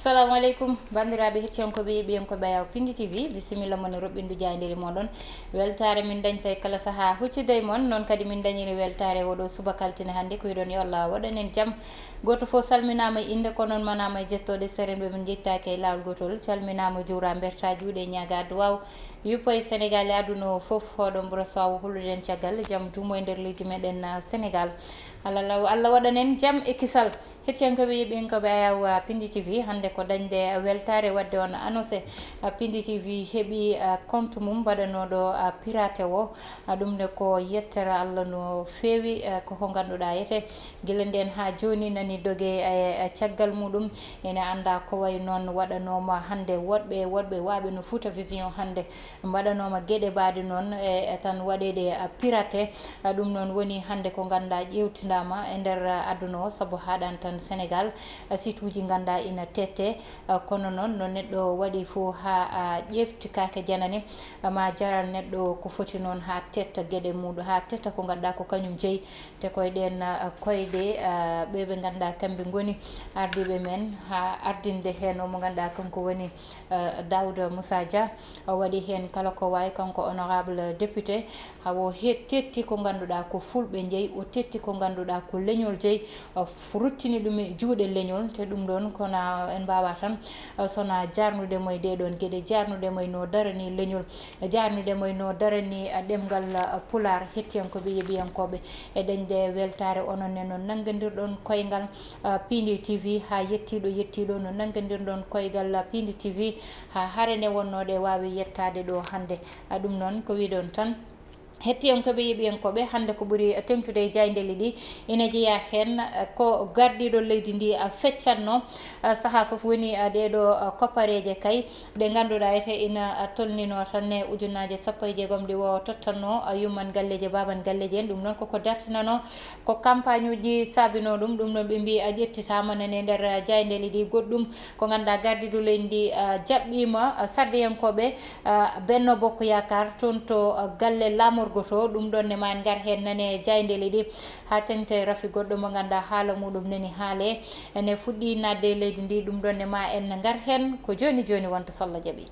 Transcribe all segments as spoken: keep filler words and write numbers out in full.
Salamu aleykum, banndiraaɓe hettiyankooɓe, yeeɓiyankooɓe Ayaw Pindi T V, bisimilla mon e roɓɓindu jaayndeeli mooɗon. Weltaare min dañta e kala sahaa huccude e mon, noon kadi min dañiri weltaare oɗo subaka altine hannde, ko wiɗon yo Allah waɗan en jam. Gooto fof salminaama e innde, ko noon manaama e jettooɗe, serenɓe min njettaaki e laawol gootol, calminaama, juuraa, mbertaa juuɗe, ñaagaa duwaaw. Yuppo e Senegaal e aduna o fof, hoɗon mburo so awo holluɗen caggal jam duumo e nder leydi meɗen, ah, Senegaal. Allah law, Allah waɗan en jam e kisal. Hettiyankooɓe, yeeɓiyankooɓe Ayaw, ah, Pindi T V, hannde ko dañde weltaare waɗde on annoncé. Ah, Pindi T V heɓi, ah, compte mum mbaɗanooɗo, ah, pirate o. Ah, ɗum ne ko yettere Allah no feewi, ah, ko ko ngannduɗaa yete. Gila ndeen haa jooni nani doge e, e caggal muɗum. Ene anndaa ko wayi noon waɗanooma hannde woɗɓe, woɗɓe waaɓe no Fouta Vision hannde mbaɗanooma geɗe mbaɗe noon e, e tan waɗeede, ah, pirate. Ah, ɗum noon woni hannde ko ngannduɗaa ƴeewtindaama e nder, ah, aduna o, sabu haaɗaani tan Senegaal, ah, site uji ngannduɗaa ina tette, ah, kono noon no neɗɗo waɗi fof haa, ah, ƴeewti kaake janane, ah, ma jaral neɗɗo ko foti noon haa tetta geɗe muɗum, haa tetta ko ngannduɗaa ko kañum jeyi. Te koye ɗeen, ah, koyɗe, ah, ɓe ɓe ngannduɗaa kamɓe ngoni ardiiɓe men haa ardinde heen o mo ngannduɗaa kanko woni, ah, Daouda Moussa Dia. O waɗi heen kala ko waawi, kanko honorable député, haa o he-, tetti ko ngannduɗaa ko fulɓe njeyi, o tetti ko ngannduɗaa ko leñol jeyi, o f-, ruttini ɗum e juuɗe leñol. Te ɗum ɗoon kono en mbaawaa tan, ah, so wonaa jaarnude mo e ɗee ɗoon geɗe, jaarnude mo e no darani leñol, jaarnude mo e no darani, ah, ɗemngal, ah, Pulaar. Hettiyankooɓe, yeeɓiyankooɓe, e dañde weltaare onon ne no nanngondirɗon koyngal, ah, Pindi T V haa yettiiɗo yettiiɗo, no nanngondirɗon koyngal, ah, Pindi T V haa hare nde wonnooɗe waawi yettaade ɗo hannde. Ah, ɗum noon ko wiɗon tan. Hettiyankooɓe, yeeɓiyankooɓe, hannde ko ɓuri teeŋtude e jaayndeeli ɗi ina jeyaa heen, ah, ko gardiiɗo leydi ndi, ah, feccatno, ah, sahaa fof woni, ah, ɗee ɗo, ah, koppareeje kay. Ɗe ngannduɗaa ete ina tolnino tan e ujunnaaje sappo e jeegom ɗi o tottanno, a, yumman galleeji e baaban galleeji en. Ɗum noon koko dartinanoo ko campagne uji saabinoo ɗum. Ɗum noon ɓe mbii a ƴettitaama nani e nder, a, jaayndeeli ɗi. Goɗɗum ko ngannduɗaa gardiiɗo leydi ndi, a, jaɓɓiima, a, sarɗiyankooɓe, a, Benno Bokk Yaakaar toon to, a, galle laamorgo to. Ɗum ɗoon ne ma en ngar heen nani e jaayndeeli ɗi. Haa teŋti e rafi goɗɗo mo ngannduɗaa haala muɗum nani haalee, ene fuɗɗii naatde e leydi ndi. Ɗum ɗoon ne ma en ngar heen ko jooni jooni wonta so Allah jaɓii.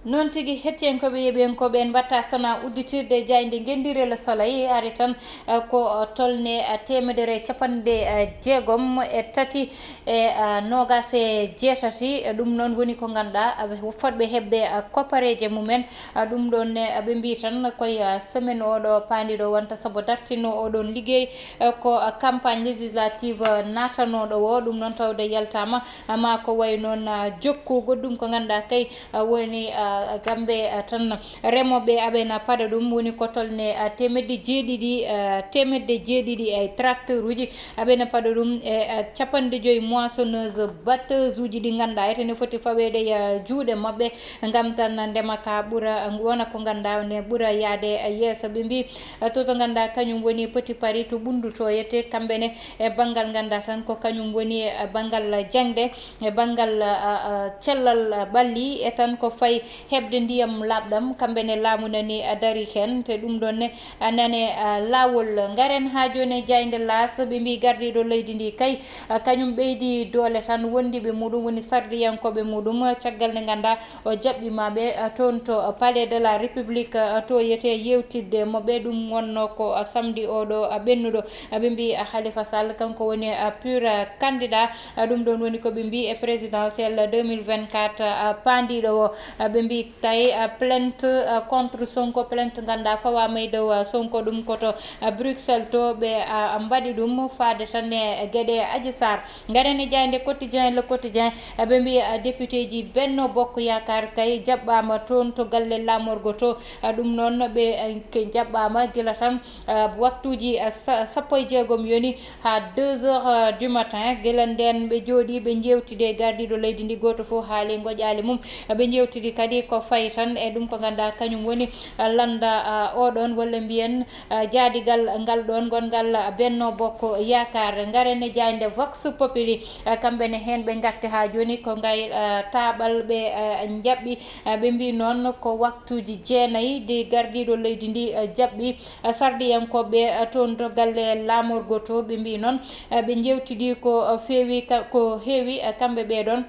Noon tigi, hettiyankooɓe, yeeɓiyankooɓe, en mbaɗta so wonaa udditirde jaaynde ngenndi Le Soleil, ari tan, eh, ko, eh, tolne, eh, teemedere e capanɗe, eh, jeegom e tati e, eh, noogaas e jeetati. Eh, ɗum noon woni ko ngannduɗaa, eh, fotɓe heɓde, eh, koppareeje mumen. Eh, ɗum ɗoon ne, eh, ɓe mbii tan koye, eh, semaine oɗo paandiɗo wonta sabu dartinoo oɗoon liggey, eh, ko, eh, campagne législative, eh, naatanooɗo o. Ɗum noon tawde yaltaama, eh, ma ko wayi noon, eh, jokku goɗɗum ko ngannduɗaa kay, eh, woni, eh, gambe, eh, tan remooɓe aɓena paɗa ɗum woni ko tolne, eh, teemedde jeeɗiɗi, eh, teemedde jeeɗiɗi e tracteur uji aɓena paɗa ɗum e, eh, capanɗe joyi moissonneuse batteuse uji ɗi ngannduɗaa ete ne foti faweede e, eh, juuɗe maɓɓe. Ngam tan ndema ka ɓura wona ko ngannduɗaa ne ɓura yaade yeeso. Ɓe mbii, eh, to, to ngannduɗaa kañum woni Petit Paris to ɓunndu to yette kamɓe ne e banngal ngannduɗaa tan ko kañum woni e banngal jaŋde, e banngal, eh, eh, cellal, eh, ɓalli e tan ko fayi heɓde ndiyam laaɓɗam. Kamɓe ne laamu nani, eh, dari heen te ɗum ɗoon ne, eh, nane, eh, laawol. Ngaren haa jooni e jaaynde Laas, ɓe mbii gardiiɗo leydi ndi kay, eh, kañum ɓeydi doole tan wondiiɓe muɗum woni sarɗiyankooɓe muɗum, eh, caggal nde ngannduɗaa o jaɓɓiima ɓe, eh, toon to, eh, Palais de la République, eh, to yete yeewtidde mo ɓe. Ɗum wonnoo ko, eh, samedi oɗo, eh, ɓennuɗo. Eh, ɓe mbii, eh, Khalifa Sall kanko woni, eh, pur, eh, candidat. Eh, ɗum ɗoon woni ko ɓe mbii e présidentielle deux mille vingt-quatre, eh, paandiiɗo o. Eh, ɓe mbii tawi, eh, plainte, eh, contre Sonko, plainte ngannduɗaa fawaama e dow, eh, Sonko, ɗum ko to, eh, Bruxelles to ɓe, eh, mbaɗi ɗum faade tan e geɗe Adji Sarr. Ngaren e jaaynde Quotidien, Le Quotidien, eh, ɓe mbii, eh, député ji Benno Bokk Yaakaar kay jaɓɓaama toon to galle laamorgo to. Eh, ɗum noon ɓe, eh, ke jaɓɓaama gila tan, eh, waktuuji, eh, sa-, sappo e jeegom yoni haa deux heures, eh, du matin. Gila ndeen ɓe njooɗii, ɓe njeewtidi e gardiiɗo leydi ndi, gooto fof haali ngoƴaali mum. Eh, ɓe njeewtidi kadi ko fayi tan e ɗum ko ngannduɗaa kañum woni, eh, lannda, eh, oɗoon walla mbiyen, eh, jaadigal ngal ɗoon ngongal Benno Bokk Yaakaar. Ngaren e jaaynde Vox Populi, eh, kamɓe ne heen ɓe ngarti haa jooni ko ngay, eh, taaɓal ɓe, eh, njaɓɓi, eh, ɓe mbii noon ko waktuuji jeenayi de gardiiɗo leydi ndi, eh, jaɓɓi, eh, sarɗiyankooɓe, eh, toon to galle laamorgo to. Ɓe mbii noon, eh, ɓe njeewtidi ko, eh, feewi ka-, ko heewi, eh, kamɓe ɓee ɗoon.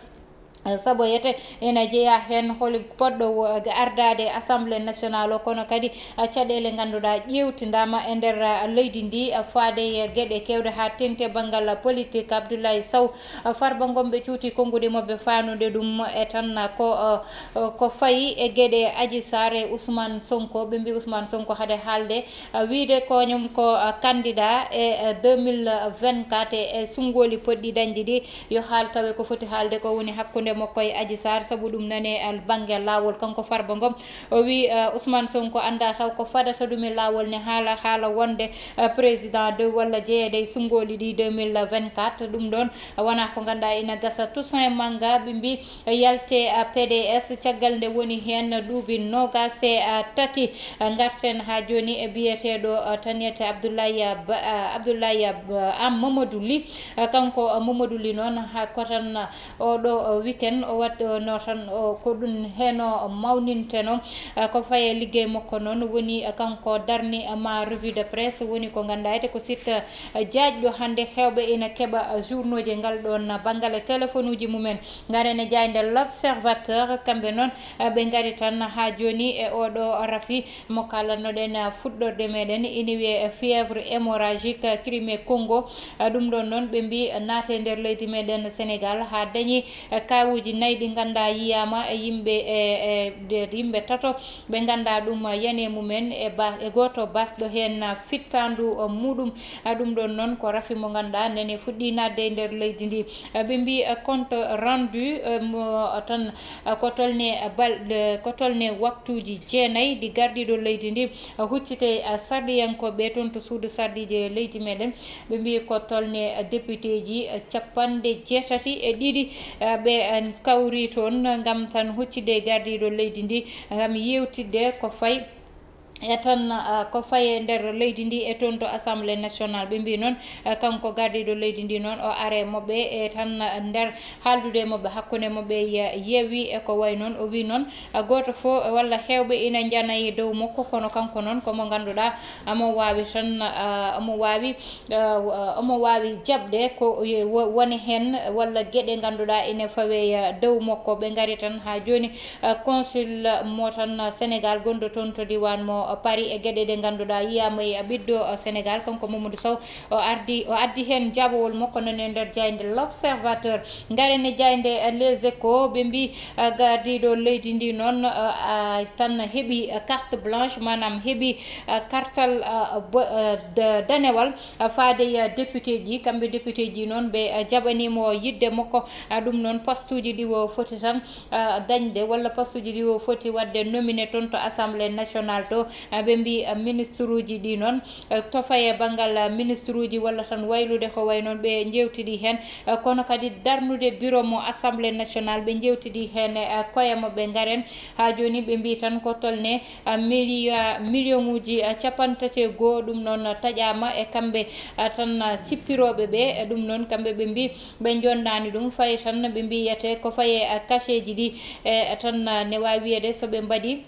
Saboyete ena jeyaa heen holi poɗɗo wo-, ardaade Assemblée nationale o, kono kadi, ah, caɗeele ngannduɗaa ƴeewtindaama e nder, ah, leydi ndi, ah, faade e geɗe keewɗe haa teŋti e banngal politique. Abdoulaye Sow, ah, Farba Ngom ɓe cuuti konnguɗi maɓɓe faanude ɗum e tan, ah, ko, ah, ah, ko fayi e geɗe Adji Sarr e Ousmane Sonko. Ɓe mbi Ousmane Sonko hade haalde, ah, wiide ko ñum ko, ah, candidat e, ah, deux mille vingt-quatre e, e sunngooli poɗɗi dañde ɗi, yo haal tawe ko foti haalde ko woni hakkunde makko e Adji Sarr, sabu ɗum nane al bannge laawol. Kanko Farba Ngom, o wi, eh, Ousmane Sonko annda taw ko fadata ɗum e laawol ne haala, haala wonde, eh, président de walla jeyeede e sunngooli ɗi deux mille vingt-quatre. Ɗum ɗoon wona ko ngannduɗaa ina gasa. Toussaint Manga, ɓe mbi yalte, eh, P D S, caggal nde woni heen duuɓi noogaas e, eh, tati. Eh, ngarten haa jooni e biyeteeɗo, eh, tan wiyetee Abdoulaye, eh, Ba-, eh, Abdoulaye, eh, Am Mamadou Ly. Eh, kanko, eh, Mamadou Ly noon, ha, ko tan, eh, oɗo, eh, weekend o waɗno tan, o, ko ɗum heen o mawninteno. Eh, ko faye liggey makko noon woni, eh, kanko darni, eh, ma revue de presse, woni ko ngannduɗaa ete ko site, eh, jaajɗo hannde heewɓe ina keɓa, eh, journaux ji ngal ɗoon banngal e téléphone uji mumen. Ngaren e jaaynde L'Observateur, kamɓe noon, eh, ɓe ngari tan haa jooni e oɗo rafi mo kalannoɗen, ah, fuɗɗorde meɗen, ina wiyee fièvre hémorragique Crimée Congo. Ah, ɗum ɗoon noon, ɓe mbi naate nder leydi meɗen Sénégal haa dañi, ah, kaawuuji nayi ɗi ngannduɗaa yiyaama e yimɓe, e, e, de, yimɓe tato ɓe ngannduɗaa ɗum, ah, yani e mumen e ba-, e gooto basɗo heen, ah, fittaandu, ah, muɗum. Ah, ɗum ɗoon noon ko rafi mo ngannduɗaa nane fuɗɗii naatde e nder leydi ndi. Ah, ɓe mbi, ah, compte rendu, ah, mo, ah, tan, ah, ko tolne, ah, bal-, eh, ko tolne waktuuji jeenayi ɗi gardiiɗo leydi ndi, ah, hucciti e, ah, sarɗiyankooɓe toon to suudu sarɗiiji leydi meɗen. Ɓe mbi ko tolne, ah, député ji, ah, capanɗe jeetati e ɗiɗi, ah, ɓe, ah, kawri toon ngam tan huccitde e gardiiɗo leydi ndi, ngam yewtidde ko fayi e tan, ah, ko faye nder leydi ndi e toon to Assemblée nationale. Ɓe mbi noon, ah, kanko gardiiɗo leydi ndi noon, o are moɓɓe e tan, ah, nder haaldude moɓɓe hakkunde moɓɓe ye-, yeewi e ko wayi noon. O wi noon, ah, gooto fof walla heewɓe ina njanayi dow makko, kono kanko noon ko mo ngannduɗaa omo waawi tan, ah, omo waawi, ah, omo waawi jaɓde ko ye-, wo-, woni heen walla geɗe ngannduɗaa ina fawe, ah, dow makko. Ɓe ngari tan haa jooni, eh, consul mo tan, eh, Sénégal gonɗo toon to diiwaan mo, eh, Paris e geɗe ɗe ngannduɗaa yiyaama e, eh, ɓiɗɗo, eh, Sénégal, kanko Mamadou Sow, o ardi, o addi heen jaabawol makko nane e nder jaaynde L'Observateur. Ngaren e jaaynde, eh, Les Échos, ɓe mbi, eh, gardiiɗo leydi ndi noon, eh, ah, tan heɓi, eh, carte blanche, maanaam heɓi, eh, kartal, eh, bo-, eh, da-, danewal, eh, faade e, eh, député ji. Kamɓe député ji noon ɓe, eh, jaɓaniimo yiɗde makko, ah, ɗum noon postuuji ɗi o foti tan ah, dañde, walla postuuji ɗi o foti waɗde nominé toon to Assemblée nationale to. Ah, ɓe mbi, ah, ministre uji ɗi noon, ah, to faye banngal, ah, ministre uji walla tan waylude ko wayi noon, ɓe njeewtidi heen. Ah, kono kadi darnude bureau mo Assemblée nationale, ɓe njeewtidi heen e, ah, koye maɓɓe. Ngaren haa jooni, ɓe mbi tan ko tolne, ah, million, million uji, ah, capanɗe tati e goo, ɗum noon taƴaama e kamɓe, ah, tan, ah, cippirooɓe ɓe. E ɗum noon, kamɓe ɓe mbi ɓe njondaani ɗum, fayi tan ɓe mbiyete ko faye, eh, kaseeji ɗi, eh, tan, eh, ne waawi wiyeede so ɓe mbaɗi,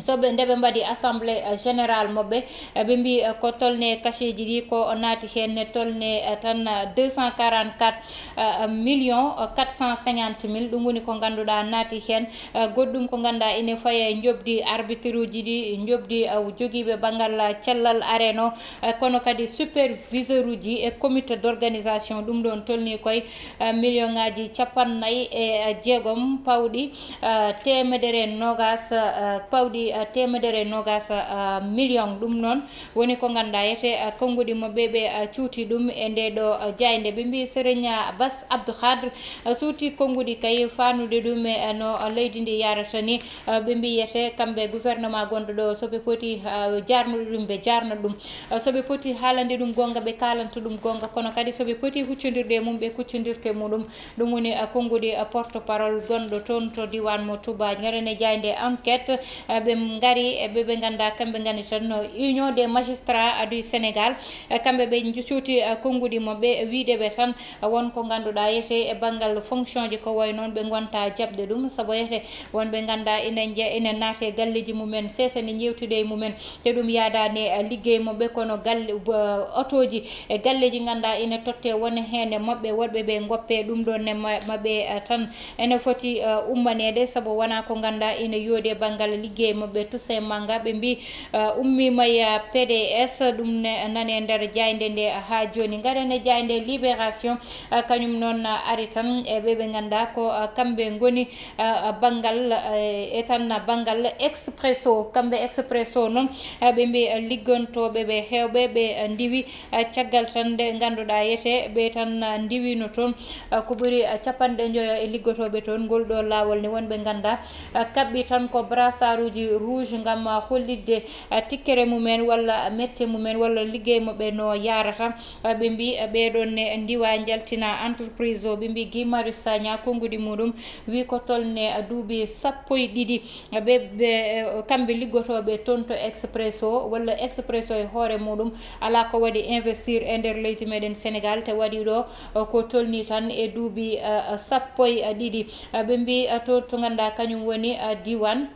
so ɓe, nde ɓe mbaɗi assemblée, eh, générale maɓɓe, eh, ɓe mbi, eh, ko tolne kaseeji ɗi ko naati heen ne tolne, eh, tan, eh, deux cent quarante-quatre, eh, millions, eh, quatre cent cinquante mille. Ɗum woni ko ngannduɗaa naati heen. Eh, goɗɗum ko ngannduɗaa ene faye njoɓdi arbitre uji ɗi, njoɓdi, eh, jogiiɓe banngal, eh, cellal areno, eh, kono kadi superviseur uji e comité d'organisation. Ɗum ɗoon tolnii koye, eh, million ŋaaji cappannayi e jeegom pawɗi, eh, teemedere noogas, eh, pawɗi, eh, teemedere noogas, eh, million. Ɗum noon woni ko ngannduɗaa ete, eh, konnguɗi maɓɓe ɓe, eh, cuuti ɗum e nde ɗo, eh, jaaynde. Ɓe mbi Serigne Bass Abdou Khadre, eh, suuti konnguɗi kay faanude ɗum e, eh, no leydi ndi yarata ni. Eh, ɓe mbiyete kamɓe gouvernement gonɗo ɗo, so ɓe poti, eh, jarnude ɗum, ɓe jarna ɗum. Eh, so ɓe poti haalande ɗum goonga, ɓe kaalanta ɗum goonga. Kono kadi so ɓe poti huccondirde e mum, ɓe kuccondirta e muɗum. Ɗum woni, eh, konnguɗi, eh, porte-parole gonɗo toon to diiwaan mo Touba. Ngaren e jaaynde Enquête, eh, Ɓe ngari e ɓe ɓe nganndaa kamɓe ngani tan no Union des magistrats du Sénégal. E kamɓe ɓe cuuti, eh, konnguɗi maɓɓe, wiide ɓe tan, eh, won ko ngannduɗaa yete e banngal fonction ji ko wayi noon ɓe ngonta jaɓde ɗum, sabu yete won ɓe nganndaa ina nje-, ina naate e galleeji mumen, sesani njeewtude e mumen, te ɗum yaadaani e liggey maɓɓe, kono galle, ba, otooji e galleeji nganndaa ina totte won heen e maɓɓe, woɗɓe ɓe ngoppe ɗum ɗoon ne ma-, maɓɓe, eh, tan ene foti, eh, ummaneede, sabu wonaa ko nganndaa ina yoodi e banngal liggey maɓɓe. Toussaint Manga, ɓe mbi, eh, ummiima e P D S, ɗum ne nane nder jaaynde nde haa jooni. Ngaren e jaaynde Libération, eh, kañum noon, eh, ari tan e ɓe ɓe nganndaa ko, eh, kamɓe ngoni, eh, banngal, eh, e tan banngal Expresso. Kamɓe Expresso noon, eh, ɓe mbi, eh, liggantooɓe ɓe heewɓe ɓe, eh, ndiwi, eh, caggal tan nde ngannduɗaa yete ɓe tan, eh, ndiwino toon, eh, ko ɓuri, eh, capanɗe njoyo e liggotooɓe toon. Ngol ɗo laawol ne wonɓe nganndaa, eh, kaɓɓi tan ko brassaaruuji rouge ngam, eh, hollitde, eh, tikkere mumen walla mette mumen walla liggey maɓɓe no yaarata. Eh, ɓe mbi, eh, ɓee ɗoon ne ndiwa njaltina entreprise o. Ɓe mbi Guy Marius Sagna, konnguɗi muɗum wi ko tolne, eh, duuɓi sappo e ɗiɗi. Ɓe, ɓe, eh, kamɓe liggotooɓe toon to Expresso, walla Expresso e hoore muɗum alaa ko waɗi investir e nder leydi meɗen Sénégal, te waɗi ɗo, eh, ko tolni tan e duuɓi, eh, sappo e ɗiɗi. Eh, ɓe mbi, eh, to, to ngannduɗaa kañum woni, eh, diiwaan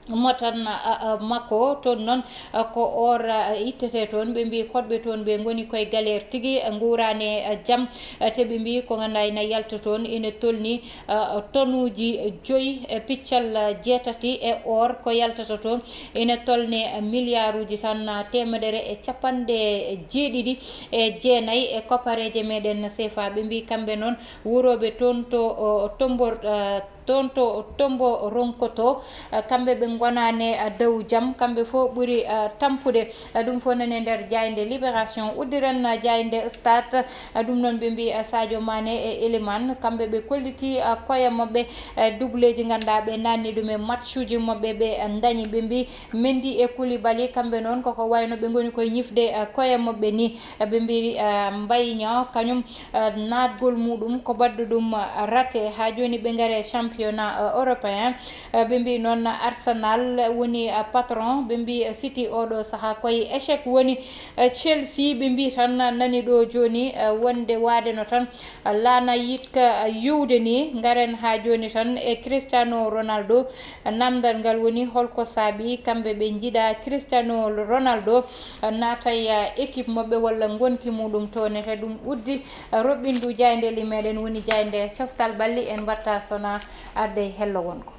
mo tan, eh, eh, makko. Toon noon, eh, ko or, eh, ittete toon. Ɓe mbi koɗɓe toon ɓe ngoni koye galère tigi, eh, nguuraani, eh, jam. Eh, te ɓe mbi ko ngannduɗaa ina yalta toon ina tolni, eh, tonuuji joyi e piccal, eh, jeetati e or ko yaltata toon ina tolne, eh, miliyaaruuji tan, eh, teemedere e capanɗe jeeɗiɗi e jeenayi e koppareeje meɗen C F A. Ɓe mbi kamɓe noon wurooɓe toon to, o, Tombor, eh, toon to Tombo ronkoto, eh, kamɓe ɓe ngonaani, eh, dow jam, kamɓe fof ɓuri, eh, tampude. Eh, ɗum fof nani e nder jaaynde Libération. Uddiren, eh, jaaynde Stade, eh, ɗum noon ɓe mbi, eh, Sadio Mané e Elimane, kamɓe ɓe kolliti, eh, koye maɓɓe, eh, dubleeji ngannduɗaa ɓe nanni ɗum e matchuji maɓɓe ɓe, eh, ndañi. Ɓe mbi Mendy e Koulibaly, kamɓe noon koko wayno ɓe ngoni koye ñifde, eh, koye maɓɓe ni. Eh, ɓe mbi, eh, mbayño kañum, eh, naatgol muɗum ko baɗɗo ɗum, eh, raté. Haa jooni ɓe ngare championnat, eh, européen. Eh, ɓe mbi noon Arsenal woni, eh, patron. Ɓe mbi, eh, City oɗo sahaa koye échec woni. Eh, Chelsea ɓe mbi tan nani ɗo jooni, eh, wonde waade no tan, eh, laana yiɗka, eh, yuwde ni. Ngaren haa jooni tan e Cristiano Ronaldo. Namdal ngal woni holko saabi kamɓe ɓe njiɗa Cristiano Ronaldo naata e équipe maɓɓe walla ngonki muɗum to nete. Ɗum uddi roɓɓindu jaaynde li meɗen woni jaaynde coftal ɓalli. En mbatta sona arde e hello wonko.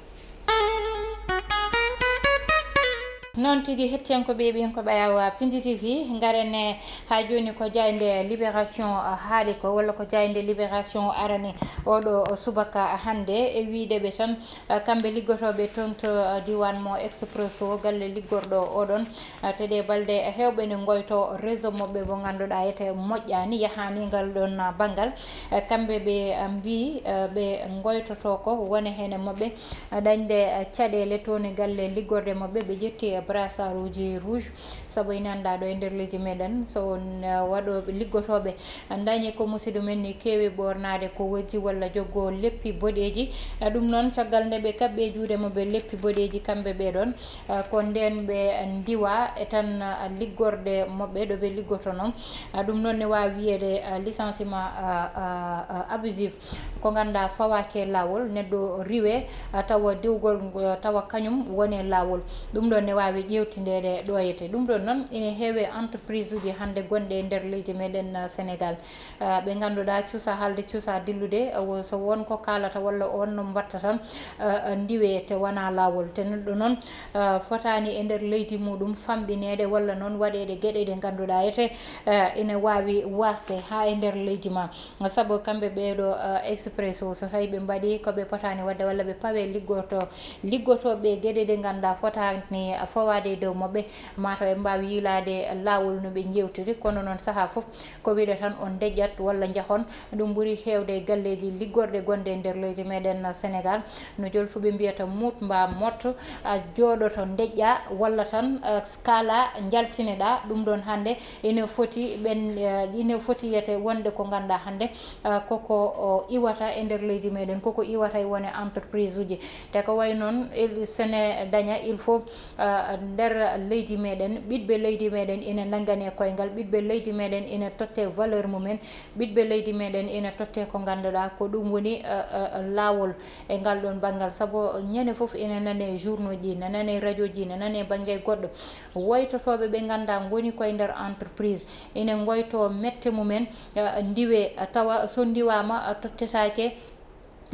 Noon tigi hettiyankoɓe ɓen ko ɓayawa Pindi T V, ngaren e haa jooni ko jaaynde Libération haali ko, walla ko jaaynde Libération arani oɗo subaka hannde e wiide ɓe tan, eh, kamɓe liggotooɓe toon to, eh, diiwaan mo Expresso, galle liggorɗo oɗon, eh, te ɗe balɗe heewɓe ne ngoyto réseau maɓɓe mo ngannduɗaa ete moƴƴaani, yahaani ngal ɗoon, eh, banngal. Eh, kamɓe ɓe, eh, mbii, eh, ɓe ngoytoto ko woni heen e maɓɓe, eh, dañde, eh, caɗeele toon e galle liggorde maɓɓe, ɓe ƴetti e brassaaruuji rouge. Sabu ina anndaa ɗo e nder leydi meɗen, so on, eh, waɗooɓe liggotooɓe ndañi ko musiɗɗo men ni keewi ɓoornaade ko wojji walla joggo leppi boɗeeji. Eh, ɗum noon, caggal nde ɓe kaɓɓi e juuɗe maɓɓe leppi boɗeeji kamɓe ɓee ɗoon, eh, ko ndeen ɓe ndiwa e tan, eh, liggorde maɓɓe ɗo ɓe liggotonoo. Eh, ɗum noon ne waawi wiyeede, eh, licenciement, eh, eh, eh, abusif. Ko ngannduɗaa fawaaki e laawol, neɗɗo riwe, a, tawa diwgol, a, tawa kañum woni e laawol. Ɗum ɗoon ne waawi ƴeewtindeede ɗo yete. Ɗum ɗoon noon ina heewi e entreprise uji hannde gonɗe e nder leydi meɗen, a, Sénégal. A, ɓe ngannduɗaa cuusa haalde, cuusa dillude, a, wo-, so won ko kaalata walla on no mbatta tan, a, a, ndiwe te wonaa laawol. Te neɗɗo noon, a, fotaani e nder leydi muɗum famɗineede walla noon waɗeede geɗe ɗe ngannduɗaa ete, a, ina waawi waasde haa e nder leydi ma. Sabu kamɓe ɓee ɗo, eh, Expresso, so tawi ɓe mbaɗi ko ɓe potaani waɗde walla ɓe pawe liggoto, liggotooɓe geɗe ɗe ngannduɗaa fotaani, eh, fawaade e dow maɓɓe, mataw en mbaawi yiilaade laawol no ɓe njeewtiri, kono noon sahaa fof ko wiɗe tan on ndeƴƴat walla njahon. Ɗum ɓuri heewde e galleeji liggorɗe gonɗe e nder leydi meɗen Sénégal. No jolfuɓe mbiyata, muut mbaa mot, a jooɗoto ndeƴƴa walla tan, eh, kaala njaltineɗa. Ɗum ɗon hannde ina foti ɓen, eh, ina foti yiyete wonde ko ngannduɗaa hannde, eh, koko o iwata e nder leydi meɗen, koko iwata e wone entreprise uji. Te ko wayi noon, il, sene daña, il faut, eh, nder leydi meɗen, ɓiɗɓe leydi meɗen ina nanngane koyngal, ɓiɗɓe leydi meɗen ina totte valeur mumen, ɓiɗɓe leydi meɗen ina totte ko ngannduɗaa ko ɗum woni, eh, eh, laawol e ngal ɗon banngal. Sabu ñande fof ina nane journaux ji, ina nane radio ji, ina nane bannge goɗɗo. Woytotooɓe ɓe ngannduɗaa ngoni koye nder entreprise, ina ngoyto mette mumen, eh, ndiwe, tawa so ndiwaama, eh, tottetaake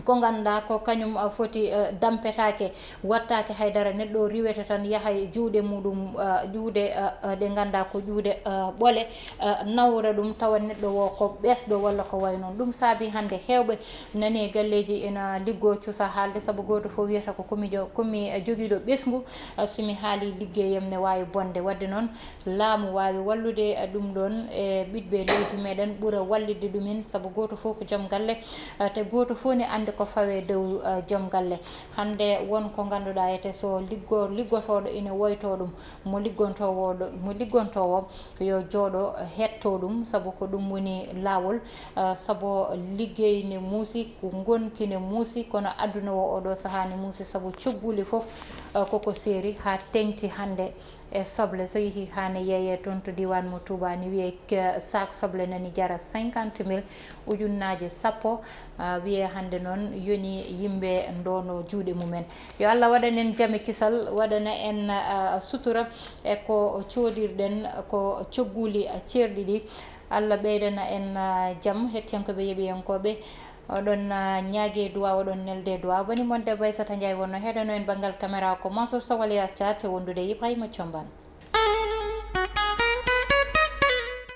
ko ngannduɗaa ko kañum, eh, foti, eh, dampetaake, wattaake haydara. Neɗɗo riwete tan yaha e juuɗe muɗum, eh, juuɗe, eh, eh, ɗe ngannduɗaa ko juuɗe, eh, ɓole, eh, nawra ɗum, tawa neɗɗo o ko ɓesɗo walla ko wayi noon. Ɗum saabi hannde heewɓe nani e galleeji ina liggoo cusa haalde, sabu gooto fof wiyata ko komi jo-, komi, eh, jogiiɗo ɓesngu, eh, so mi haalii liggeyam ne waawi bonde. Waɗde noon, laamu waawi wallude, eh, ɗum ɗoon e ɓiɗɓe leydi meɗen ɓura wallitde ɗumen, sabu gooto fof ko joom galle, eh, te gooto fof ne anndi ko fawee dow, eh, joom galle. Hannde won ko ngannduɗaa ete so liggo-, liggotooɗo ina woytoo ɗum, mo liggontoowo ɗo, mo liggontoowo yo jooɗo hettoo ɗum, sabu ko ɗum woni laawol, eh, sabu liggey ne muusi, ko ngonki ne muusi, kono aduna o oɗo sahaa ne muusi, sabu cogguuli fof, eh, koko seeri haa teŋti hannde e soble. So yehi haa ne yeeyee toon to diiwaan mo Tuubaa, ne wiyee ke-, saak soble nani jara cinquante mille, ujunnaaje sappo, ah, wiyee hannde noon yoni yimɓe ndoono juuɗe mumen. Yo Allah waɗan en jam e kisal, waɗana en, ah, sutura e ko coodirɗen, ko cogguuli, ah, ceerɗi ɗi. Allah ɓeydana en, ah, jam, hettiyankooɓe, yeeɓiyankooɓe. Oɗon, ah, ñaagee duwaaw, oɗon neldee duwaaw. Bani mon debbo Aissata Ndiaye wonno heɗano en banngal caméra ko Mansour Sow alias Dia, te wondude e Ibrahima Thiombane.